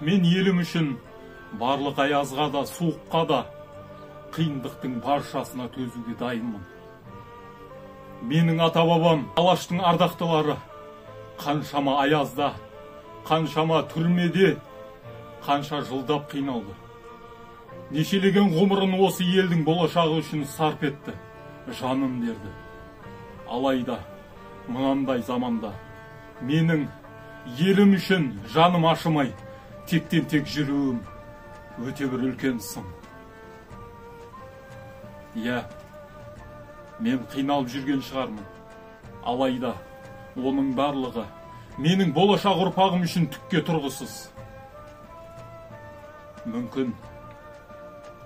Мен елім үшін барлық аязға да, суыққа да, қиындықтың баршасына төзуге дайынмын. Менің ата-бабам, Алаштың ардақтылары қаншама аязда, қаншама түрмеде, қанша жылдап қиналды. Нешелеген ғұмырын осы елдің болашағы үшін сарп етті, жанын берді. Алайда мынандай заманда менің елім үшін жаным ашымай тектен тек жүруім өте бір үлкен сын. Иә, мен қиналып жүрген шығармын. Алайда оның барлығы менің болашақ ұрпағым үшін түкке тұрғысыз. Мүмкін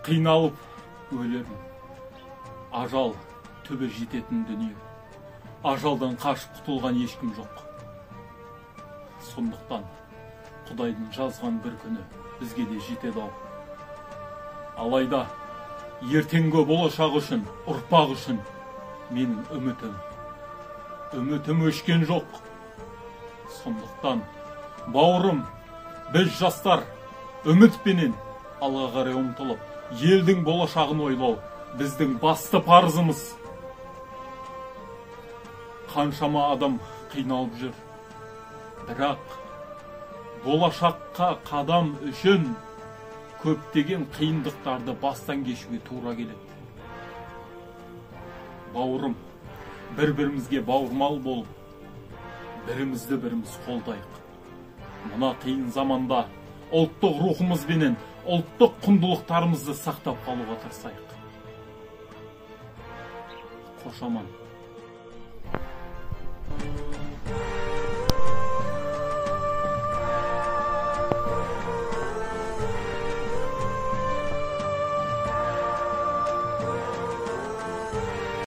қиналып өлермін. Ажал түбі жететін дүние. Ажалдан қашып құтылған ешкім жоқ. Сондықтан Құдайдың жазған бір күні бізге де жетеді ау. Алайда ертеңгі болашақ үшін, ұрпақ үшін менің үмітім өшкен жоқ. Сондықтан бауырым, біз жастар үмітпенен алға қарай ұмтылып, елдің болашағын ойлау біздің басты парызымыз. Қаншама адам қиналып жүр. Бірақ болашаққа қадам үшін көптеген қиындықтарды бастан кешуге тура келеді. Бауырым, бір-бірімізге бауырмал болып, бірімізді біріміз қолдайық. Мына қиын заманда ұлттық рухымызбенен ұлттық құндылықтарымызды сақтап қалуға тырысайық. Қош аман.